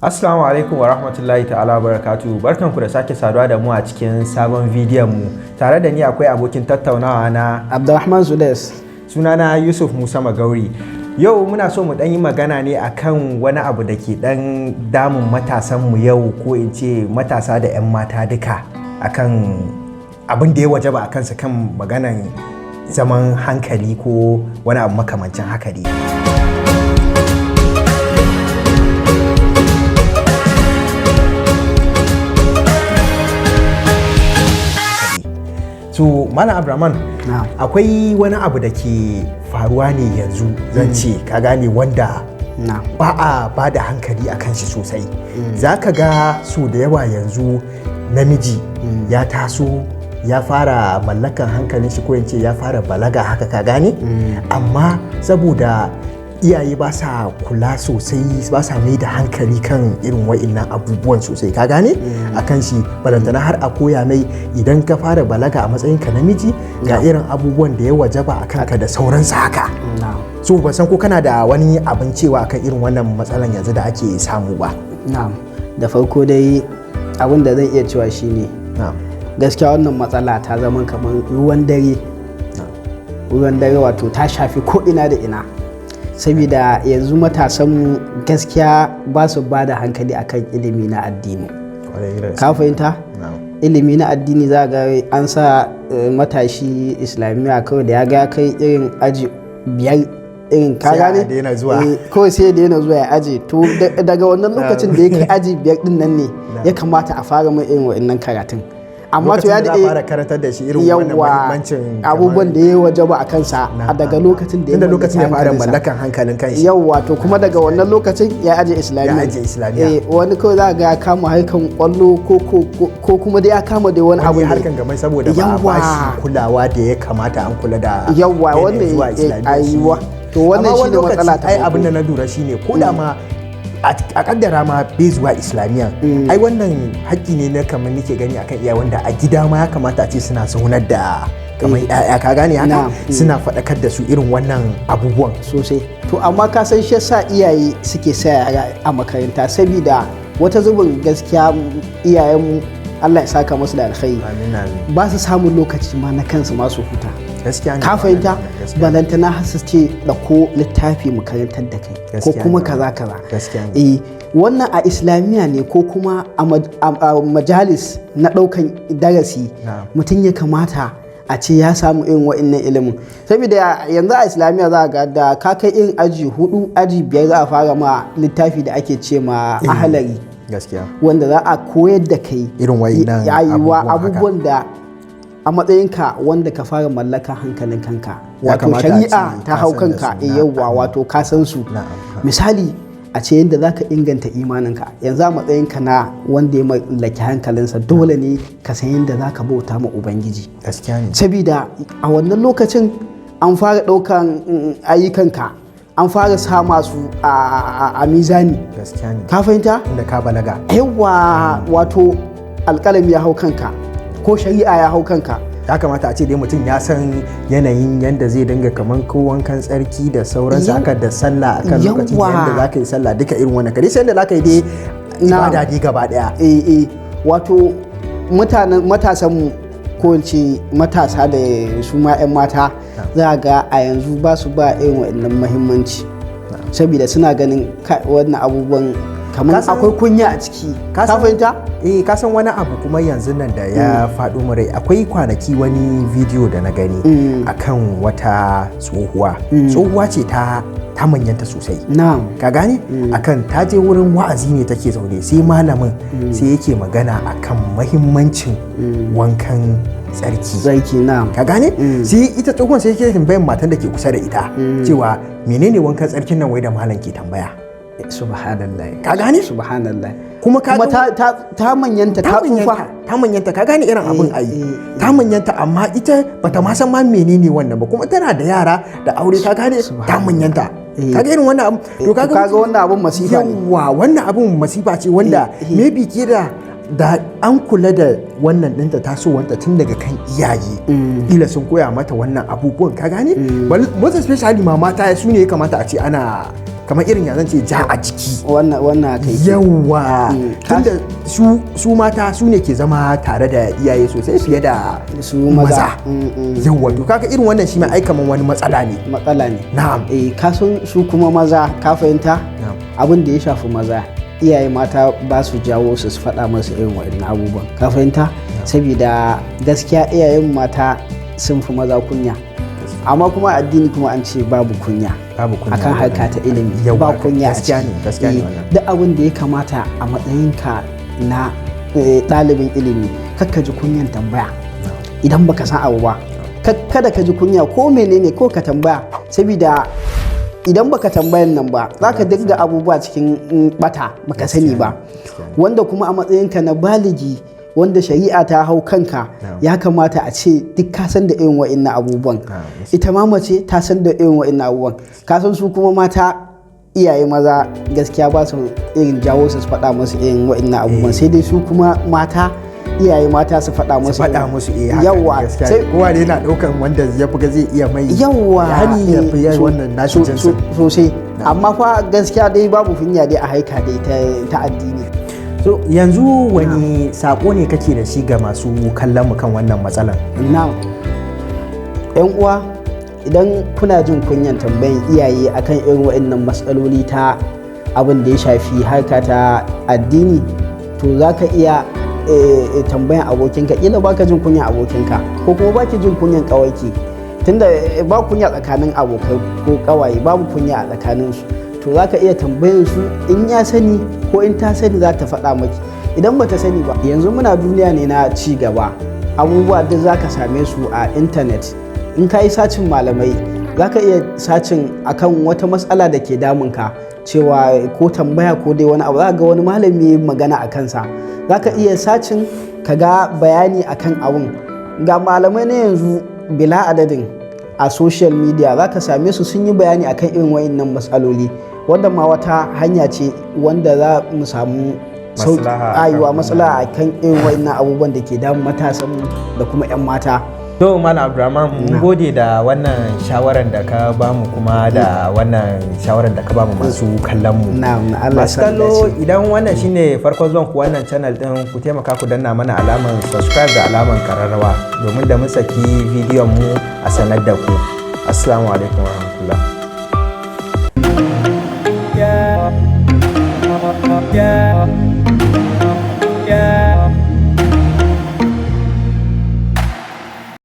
Assalamu alaikum wa rahmatullahi ta'ala wa barakatuhu. Barkanku da sake saduwa da mu a cikin sabon bidiyon mu. Tare da ni akwai abokin tattaunawa na Abdulrahman Sudes. Sunana Yusuf Musa Magauri. Yau muna so mu dan yi magana ne akan wani abu da ke dan damun matasan mu yau, ko in ce matasa da 'yan mata duka, akan abin da ya wajaba a kansa kan maganan zaman hankali ko wani abu makamancin haka dai. So Malam Abdulrahman, akwai wani abu da ke faruwa ne yanzu, zan ce, ka gane, wanda ba a ba da hankali a kan shi sosai. Za ka ga so da yawa yanzu namiji ya taso ya fara mallakan hankalin shi, ko in ce ya fara balaga haka, ka gane, amma saboda iyaye ba sa kula sosai, ba sa mai da hankali kan irin wa'innan abubuwan sosai, ka gane, a kan shi, balantana har a koya mai idan ka fara balaga a matsayinka namiji ga irin abubuwan da ya wajaba a kanka da sauransu haka. So ban san ko kana da wani abin cewa akan irin wannan matsalan yanzu da ake samu ba. Na'am. Da farko dai, abin da zan iya cewa shine gaskiya wannan matsala ta zama kamar ruwan dare. Ruwan dare, wato ta shafi ko ina da ina. Saboda yanzu matasanmu gaskiya ba su ba da hankali akan ilimi na addini. Ka fahimta? Ilimi na addini, za ga an sa matashi islamiyya, kawai da ya ga ya kai irin aji 5 irin, ka Sai a gane? daina zuwa. Kawai sai ya daina zuwa, ya aje. To daga wannan lokacin da ya kai aji 5 din nan ne ya kamata a fara mai irin wa'annan karatun, amma to ya Lokacin da za a daɗe fara karantar da shi irin wannan yawa muhimmancin abubuwan da ya wajaba a kansa a daga lokacin da ya tunda lokacin ya mallaki fara hankalinsa. mallakan hankalin kanshi. Yawwa, to kuma daga wannan lokacin ya aje islamiyya. Ya aje islamiyya. Wani kawai za ga ya kama harkan kwallo ko kuma dai ya kama dai wani abu wani ne. harkan gaban, saboda ba a bashi kulawa da ya kamata an kula da yanayin wannan zuwa islamiyya shi. Aiwa, to wannan Amma wani shine matsala lokaci ta ai farko. abin da na lura shine, ko da ma a kaddara ma bai zuwa islamiyya, ai wannan haƙƙi ne na kamar nake gani akan iya wanda a gida ma ya kamata a ce suna zaunar da kamar 'ya'ya, ka gane haka, suna faɗakar da su irin wannan abubuwan. Sosai. To amma ka san shi yasa iyaye suke sa yara a makaranta, saboda wata zubin gaskiya iyayenmu, Allah ya saka musu da alkhairi, Amin, amin. ba su samun lokaci ma na kansu ma su huta. Gaskiya ne Ka fahimta? Gaskiya. Balantana har su ce ɗauko littafi mu karantar da kai ko Gaskiya kuma ne. kaza kaza. Gaskiya ne. Wannan a islamiyya ne ko kuma a majalis na ɗaukan darasi mutum ya kamata a ce ya samu irin wa'innan ilimin, saboda yanzu a islamiyya za a ga da ka kai irin aji 4, aji 5, za a fara ma littafi da ake ce ma ahalari, wanda za a koyar da kai Irin wa'innan yayuwa abubuwan haka. abubuwan da a matsayinka wanda ka fara mallakan hankalin kanka, Ya wato kamata a ce shari'a ta ka hau san da kanka. su. Yauwa, wato ka san su. Misali, a ce yadda za ka inganta imaninka yanzu a matsayinka na wanda ya mallaki hankalinsa, dole ne ka san yadda za ka bauta ma Ubangiji, Gaskiya ne. sabida a wannan lokacin an fara ɗaukan ayyukanka, an fara sa masu a mizani. Gaskiya ne. Ka fahimta? Inda ka balaga. Yawa, wato alƙalami ya hau kanka ko shari'a ya hau kanka. Ya kamata a ce dai mutum ya san yanayin yadda zai dinga kaman ko wankan tsarki da sauransu haka, da sallah akan lokacin, yadda za ka yi sallah duka, irin wannan kare sai yadda za ka yi dai ibada dai gaba daya. Eh, wato mutanen matasan mu, ko in ce matasa da su ma 'yan mata, za a ga a yanzu ba su ba irin waɗannan muhimmanci, saboda suna ganin wannan abubuwan kamar akwai kunya a ciki. Ka fahimta? Eh, ka san wani abu kuma yanzu nan da ya faɗo mu rai, akwai kwanaki wani bidiyo da na gani akan wata tsohuwa. Tsohuwa ce ta manyanta sosai, ka gane, akan ta je wurin wa'azi ne take zaune, sai malamin sai yake magana akan mahimmancin wankan tsarki. Tsarki, na'am. Ka gane, sai ita tsohon sai yake tambayan matan da ke kusa da ita cewa menene wankan tsarkin nan wai da malam ke tambaya? Subhanallah. Ka gane? Subhanallah. Kuma ka Kuma ta manyanta, ta tsufa. Ta manyanta, ka gane irin abin ayi, ta manyanta, amma ita bata ma san ma menene wannan ba, kuma tana da yara da aure, ka gane, ta manyanta. Kaga irin wannan abu, to kaga wannan abun masifa ne. Yawa, wannan abun masifa ce wanda maybe ke da an kula da wannan ɗinta, tasowanta tun daga kan iyaye, ila sun koya mata wannan abubuwan, ka gane. Most especially ma mata, su ne ya kamata a ce ana kamar irin ya zan ce ja a jiki. Wannan haka yake. Yawa, tunda su mata su ne ke zama tare da iyaye sosai fiye da su maza. Yawa, to kaga irin wannan shi ma ai kaman wani matsala ne. Matsala ne. Na'am. Eh, ka san su kuma maza, ka fahimta, abin da ya shafi maza, iyaye mata ba su jawo su su faɗa masu irin waɗannan abubuwan, ka fahimta, saboda gaskiya iyayen mata sun fi maza kunya. Amma kuma addini kuma an ce babu kunya Babu kunya akan harka ta ilimi. Yawwa, ba kunya a gaskiya ciki. ne, gaskiya ne wannan. Duk abin da ya kamata a matsayinka na ɗalibin ilimi, kakka ji kunyan tambaya idan baka san abu ba. Kada ka ji kunya, ko menene ko ka tambaya, saboda idan baka tambayan nan ba, za ka dinga abubuwa cikin bata baka sani ba. Wanda kuma a matsayinka na baligi, wanda shari'a ta hau kanka, ya kamata a ce duk ka san da irin wa'innan abubuwan. Ita ma mace ta san da irin wa'innan abubuwan. Ka san su kuma mata, iyaye maza gaskiya ba su irin jawo su su faɗa musu irin wa'innan abubuwan, sai dai su kuma mata, iyaye mata su faɗa musu. Su faɗa musu, eh, haka ne, yawa gaskiya sai ne. Kowa ne yana ɗaukan wanda ya fi ga zai iya mai yawa bayani ya fi wannan nashi jinsin. Sosai. Amma fa gaskiya dai babu kunya dai a haika dai ta addini. So yanzu wani sako ne kake da shi ga masu kallon mu kan wannan matsalan? Na yan uwa, idan kuna jin kunyan tambayan iyaye akan irin waɗannan matsaloli ta abin da ya shafi harka ta addini, to za ka iya tambayan abokinka. Kila baka jin kunyan abokinka, ko kuma baki jin kunyan ƙawarki, tunda ba kunya tsakanin abokai ko ƙawaye, babu kunya a tsakaninsu, to za ka iya tambayan su. In ya sani ko in ta sani, za ta faɗa maki. Idan bata sani ba, yanzu muna duniya ne na ci gaba, abubuwa duk za ka same su a intanet. In ka yi searching malamai, za ka iya searching akan wata matsala da ke damunka, cewa ko tambaya ko dai wani abu, za ka ga wani malami ya yi magana a kansa. Za ka iya searching ka ga bayani akan abun. Ga malamai na yanzu bila adadin a social media, za ka same su sun yi bayani akan irin wa'innan matsaloli, wanda ma wata hanya ce wanda za mu samu Maslaha akan aiwa wannan. Maslaha akan irin wa'innan abubuwan da ke damun matasan da kuma 'yan mata. To Malam Abdulrahman, mun gode da wannan shawaran da ka bamu, kuma da wannan shawaran da ka bamu masu kallon mu. Na'am, Allah ya Masu sa mu kallo, dace. idan wannan shine farkon zuwan ku wannan channel din, ku taimaka ku danna mana alaman subscribe da alaman kararrawa, domin da mun saki bidiyon mu a sanar da ku. Assalamu alaikum warahmatullah. Yeah. Yeah.